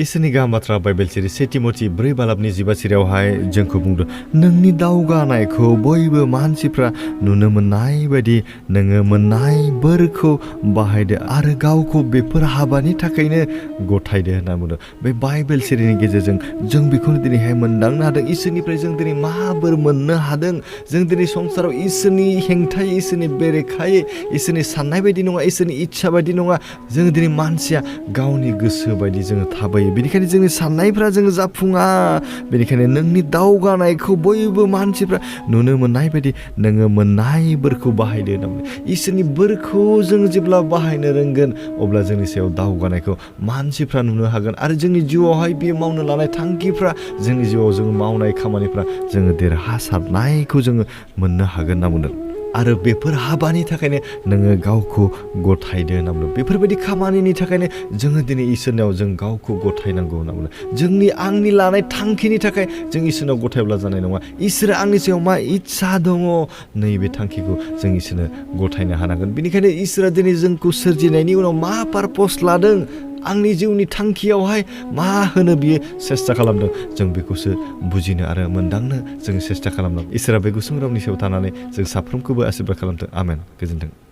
इसोरनि गाहाम बाथ्रा बाइबेल सिरि से तिमथि 4 बालाबनि 15 सिरियावहाय जोंखौ बुंदों नोंनि दावगानायखौ बयबो मानसिफ्रा नुनो मोननाय बायदि नोङो मोननाय बोरखौ बाहायदो आरो गावखौ बेफोर हाबानि थाखायनो गथायदो होनना बुंदों। बे बाइबेल सिरिनि गेजेरजों जों बेखौनो दिनैहाय मोनदांनो हादों। इसोरनिफ्राय जों दिनै मा बोर मोननो हादों। जों दिनै संसाराव इसोरनि हेंथायै इसोरनि बेरेखायै इसोरनि साननाय बायदि नङा, इसोरनि इच्छा बायदि नङा। जों दिनै मानसिया गावनि गोसो बायदि जोङो थाबायो। बेनिखायनो जोंनि साननायफ्रा जोङो जाफुङा। बेनिखायनो नोंनि दावगानायखौ बयबो मानसिफ्रा नुनो मोननाय बायदि नोङो मोननाय बोरखौ बाहायदो होनना बुंदों। इसोरनि बोरखौ जों जेब्ला बाहायनो रोंगोन अब्ला जोंनि सायाव दावगानायखौ मानसिफ्रा नुनो हागोन आरो जोंनि जिउआवहाय बे मावनो लानाय थांखिफ्रा जोंनि जिउआव जों मावनाय खामानिफ्रा जोङो देरहासारनायखौ जोङो मोननो हागोन होनना बुंदों। आरो बेफोर हाबानि थाखायनो नोङो गावखौ गथायदो होनना बुंदों। बेफोरबायदि खामानिनि थाखायनो जोङो दिनै इसोरनाव जों गावखौ गथायनांगौ होनना बुंदों। जोंनि आंनि लानाय थांखिनि थाखाय जों इसोरनाव गथायब्ला जानाय नङा। इसोरा आंनि सायाव मा इच्छा दङ नैबे थांखिखौ जों इसोरनो गथायनो हानांगोन। बेनिखायनो इसोरा दिनै जोंखौ सोरजिनायनि उनाव मा पारपस लादों, आंनि जिउनि थांखियावहाय मा होनो बियो सेस्था खालामदों, जों बेखौसो बुजिनो आरो मोनदांनो जों सेस्था खालामनांगौ। इसोरा बे गुसुं रावनि सायाव थानानै जों साफ्रोमखौबो आशीर्बाद खालामथों। आमेन। गोजोन्थों।